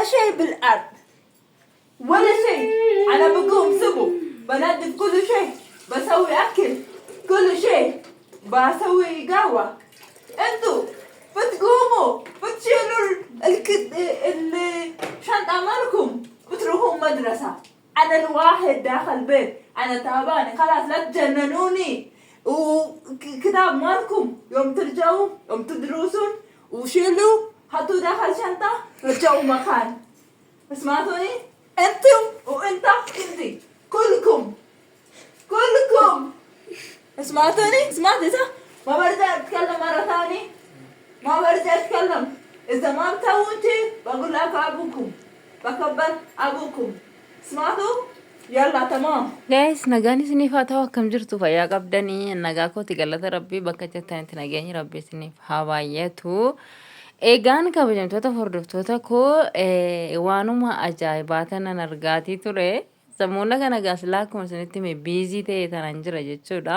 ولا شيء بالارض، ولا شيء. انا بقوم صبح بنظف كل شيء، بسوي اكل، كل شيء، بسوي قهوة. انتوا بتقوموا بتشيلوا الشنطة مالكم، بتروحوا مدرسة. انا الواحد داخل البيت، انا تعبانة خلاص، لا تجننوني. وكتاب مالكم يوم ترجعوا يوم تدرسون وشيلوا حطوا داخل شنطة، رجعوا مكان. سمعتوني؟ انتم وانت انتي كلكم كلكم سمعتوني؟ سمعتي صح؟ ما برجع اتكلم مرة ثانية، ما برجع اتكلم. اذا ما بتسوون شيء بقول لك ابوكم، بخبر ابوكم. سمعتوا؟ يلا تمام. Guys, nagaan isiniif haa ta'u. Akkam jirtu? Fayyaa qabdanii? Nagaa kooti, galata Rabbii. Bakka jirtanitti nageenyi Rabbii isiniif haa baay'atu. Egaan kabajamtoota hordoftoota koo, waanuma ajaa'ibaa tanan argaatii ture. Sammuuna kana gaasilaa akkuma isinitti hime busy ta'e tanan jira jechuudha.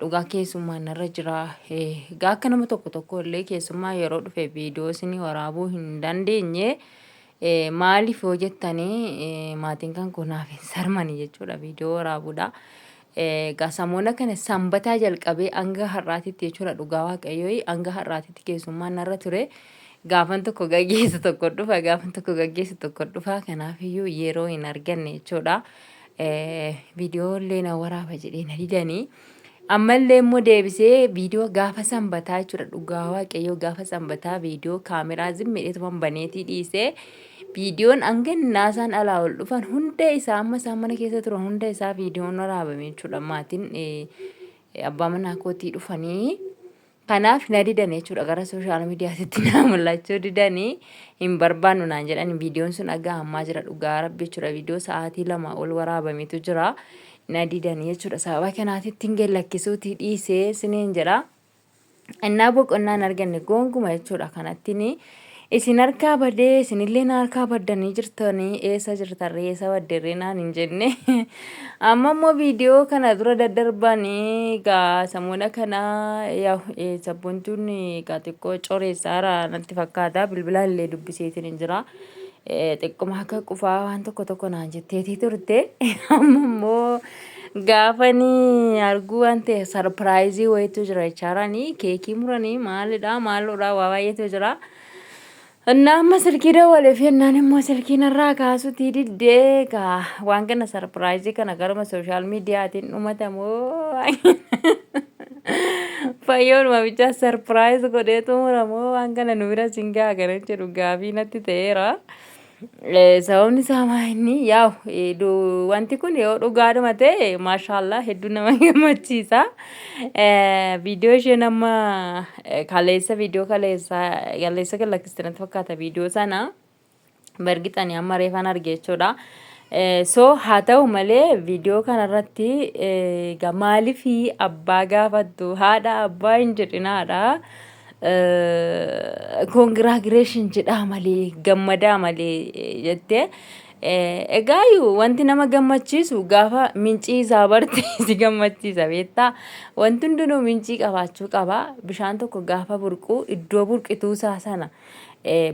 Dhugaa keessummaan narra jira. Egaa akka nama tokko tokko illee keessummaa yeroo dhufe viidiyoo isinii waraabuu hin dandeenye. Maaliif yoo jettanii, maatiin kan koo naaf hin sarmani jechuudha viidiyoo waraabuudha. Egaa samoona kana Sanbataa jalqabee hanga har'aatitti jechuudha, dhugaa Waaqayyoo, hanga har'aatitti keessummaan narra ture. Gaafan tokko gaggeessu tokko dhufa, gaafan tokko gaggeessu tokko dhufa, kanaafiyyuu yeroo hin arganne jechuudha. Viidiyoo illee na waraaba jedhee na didanii. Ammallee immoo deebisee viidiyoo gaafa Sanbataa jechuudha, dhugaa Waaqayyoo, gaafa Sanbataa viidiyoo kaameraa zimmiidheetuma baneetii dhiisee, viidiyoon hanga isaan alaa ol dhufan hunda isaa, amma isaan mana keessa turan hunda isaa viidiyoon waraabame jechuudha. Maatiin abbaa manaa kootii dhufanii, kanaaf na didan jechuudha. Gara social mediaatitti na mul'achuu didanii, hin barbaannu naan jedhan. Viidiyoon sun dhagaa ammaa jira, dhugaa Rabbi jechuudha. Viidiyoo sa'aatii 2 ol waraabametu jira. Na didanii jechuudha. Sababa kanaatitti hin lakkisuutii dhiisee siniin jedha. Innaa boqonnaan arganne gonkuma jechuudha. Kanattiin isin harkaa badee, isinillee na harkaa baddanii jirtanii, eessa jirtarree, eessa baddeerree naan hin jenne. Amma immoo viidiyoo kana dura daddarbanii gaa samuuna kana yaa Sabboontuun gaa xiqqoo coreessaara natti fakkaata. Bilbila illee dubbiseetiin hin jira. Xiqquma akka qufaa waan tokko tokko naan jetteetii turte. Amma immoo gaafanii arguu waan ta'e surprise wayiitu jira jechaaranii, keekii muranii maalidha maaloodha, waa baay'eetu jira. Innaa amma silkii dawwalee fi ennaan immoo silkii narraa kaasuutii diddee. Gaa waan kana surprise kana garuma social mediaatiin dhumatamoo, Fayyoonuma bichaa surprise godhee xumuramoo, waan kana nu bira sin ga'a kana jedhu gaafii natti ta'eera. Sababni isaa maa inni yaa'u wanti kun yoo dhugaadhuma ta'e, maashaallah, hedduu nama gammachiisa. Viidiyoo isheen amma kaleessa, viidiyoo kaleessa kaleessa kan lakkiste natti fakkaata, viidiyoo sana bargixanii amma reefan arge jechuudha. So haa ta'u malee viidiyoo kanarratti egaa maaliif abbaa gaafattu, haadha abbaa hin jedhinaadha. Congratulation jedhaa malee, gammadaa malee jettee. Egaa wanti nama gammachiisu gaafa mincii isaa barte si gammachiisa, beektaa? Wanti hundinuu mincii qabaachuu qaba. Bishaan tokko gaafa burqu iddoo burqituu isaa sana,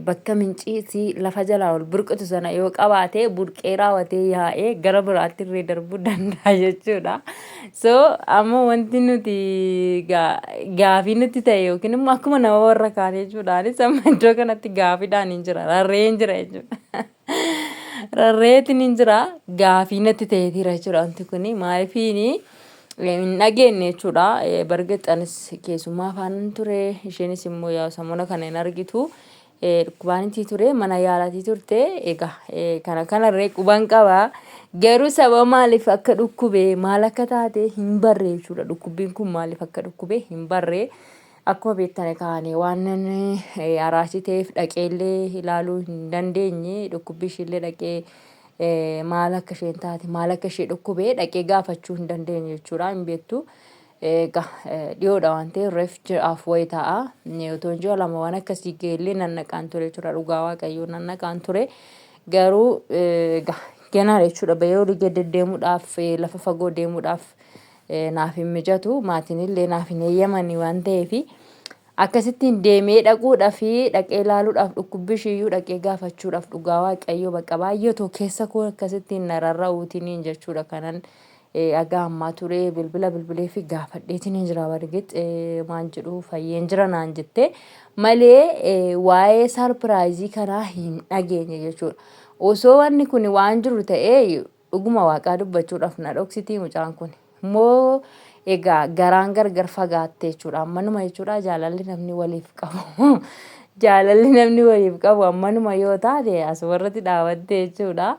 bakka mincii si lafa jalaa ol burqitu sana yoo qabaate, burqee raawwatee yaa'ee gara biraatti illee darbuu danda'a jechuudha. So amma wanti nuti gaafii nutti ta'e yookiin immoo akkuma nama warra kaan jechuudhaanis amma iddoo kanatti gaafiidhaan hin jira, rarree hin jira jechuudha. Rarreetiin hin jira, gaafii natti ta'eetiira jechuudha wanti kuni, maaliifiini hin dhageenye jechuudha. Bargaxanis keessummaa afaan ture, isheenis immoo yaa sammuna kana hin argitu. Dhukkubaanitii ture, mana yaalaatii turte. Egaa kana kanarree quban qaba. Garuu sababa maaliif akka dhukkube, maal akka taate hin barre jechuudha. Dhukkubbiin kun maaliif akka dhukkube hin barre. Akkuma beektan kaane waan araasii ta'eef dhaqeellee ilaaluu hin dandeenye. Dhukkubbii ishiillee dhaqee maal akka isheen taate, maal akka ishee dhukkube dhaqee gaafachuu hin dandeenye jechuudha, hin beektu. Egaa dhiyoodha waan ta'eef, reef ji'aaf wayi ta'a. Otoo ji'a 2 waan akkasii ga'ellee nannaqaan ture jechuudha, dhugaa Waaqayyoo, nannaqaan ture. Garuu egaa ganaadha jechuudha, bahee olii gad deddeemuudhaaf, lafa fagoo deemuudhaaf naaf hin mijatu, maatiin illee naaf hin eeyyamanii waan ta'eef. Akkasittiin deemee dhaquudhaaf dhaqee ilaaluudhaaf dhukkubbii ishiiyyuu dhaqee gaafachuudhaaf dhugaa waaqayyoo bakka baay'ee otoo keessa koo akkasittiin na rarra'uutiniin jechuudha kanan haga ammaa ture bilbila bilbilee fi gaafadheetiin jira bargit waan jedhu fayyeen jira naan jette malee waa'ee sarpiraayizii kanaa hin dhageenye jechuudha. Osoo wanni kun waan jiru ta'ee dhuguma waaqaa dubbachuudhaaf na dhoksitii mucaan kun. Moo egaa garaan gargar fagaatte jechuudha. Ammanuma jechuudha jaalalli namni waliif qabu. Jaalalli namni waliif qabu ammanuma yoo taate asumarratti dhaabatte jechuudha.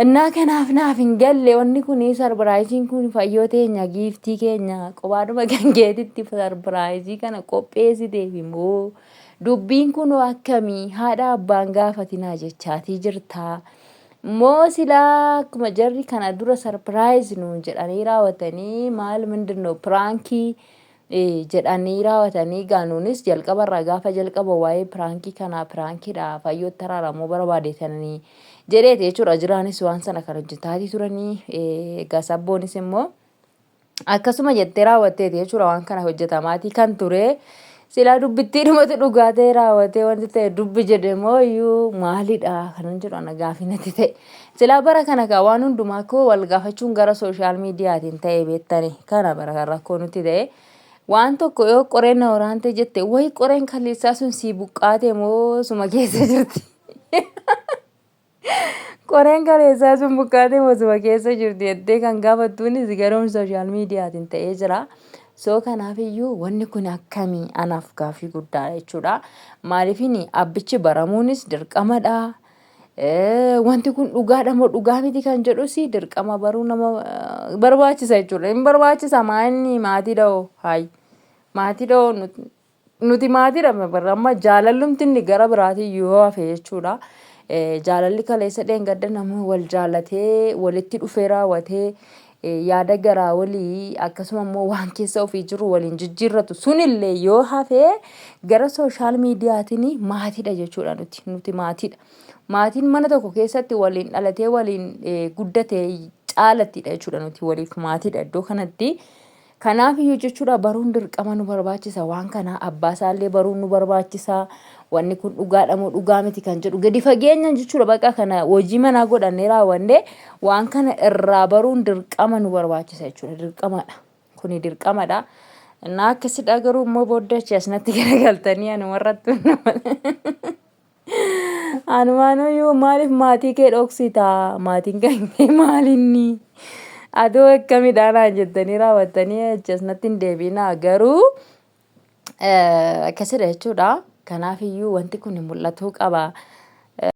Innaa kanaaf naaf hin galle wanni kun sarpiraayiziin kun fayyoo teenya giiftii keenya qobaadhuma kan keetitti sarpiraayizii kana qopheessiteef immoo dubbiin kun akkamii haadha abbaan gaafatinaa jechaatii jirtaa. Moo silaa akkuma jarri kana dura surprise nuun jedhanii raawwatanii maal mindinno piraankii jedhanii raawwatanii gaa nuunis jalqabarraa gaafa jalqaba waa'ee piraankii kanaa piraankiidha fayyootti araaramuu barbaadeetanii jedheeti jechuudha jiraanis waan sana kan hojjetaatii turanii egaa sabboonis immoo Akkasuma jettee raawwatteeti jechuudha waan kana hojjetamaatii kan ture. Silaa dubbittii dhumatu dhugaa ta'e raawwatee wanti ta'e dubbi jedhe moo iyyuu maalidha kanan jedhu ana gaafii natti ta'e. Silaa bara kana kaa waan hundumaa koo wal gaafachuun gara sooshaal miidiyaatiin ta'e beektani kana bara kan rakkoo nutti ta'e. Waan tokko yoo qoreen na waraante jette wayi qoreen kaleessaa sun sii buqqaate moo suma keessa jirti. Qoreen kaleessaa sun buqqaatee mosuma keessa jirti jettee kan gaafattuunis garuu sooshaal miidiyaatiin ta'ee jira. So kanaaf iyyuu wanni kun akkamii anaaf gaaffii guddaadha jechuudha. Maaliifini abbichi baramuunis dirqamadha. Wanti kun dhugaadha moo dhugaa miti kan jedhus dirqama baruu nama barbaachisa jechuudha. Hin barbaachisa maa inni maatii dha'oo hayi maatii dha'oo Nuti maatiidha bar amma jaalallumti inni gara biraatiin yoo hafe jechuudha. Jaalalli kaleessa dheengadda namni wal jaalatee walitti dhufee raawwatee yaada garaa walii akkasuma immoo waan keessa ofii jiru waliin jijjiirratu sunillee yoo hafe gara sooshaal miidiyaatiin maatiidha jechuudha nuti nuti maatiidha. Maatiin mana tokko keessatti waliin dhalatee waliin guddate caalattidha jechuudha nuti waliif maatiidha iddoo kanatti. Kanaaf iyyuu jechuudha baruun dirqama nu barbaachisa waan kana abbaa isaallee baruun nu barbaachisa wanni kun dhugaadha moo dhugaa miti kan jedhu gadi fageenyaan jechuudha bakka kana hojii manaa godhannee raawwannee waan kana irraa baruun dirqama nu barbaachisa jechuudha dirqamadha kuni dirqamadha. Innaa akkasidha garuu immoo booddee achi asnatti garagaltanii anumarratti Anumaanuyyuu maaliif maatii kee dhoksita? Maatiin kan kee maalinni? Atoo akkamidha naan jettanii raawwattanii achi as natti hin deebiinaa garuu akkasidha jechuudha. Kanaafiyyuu wanti kun mul'atuu qaba.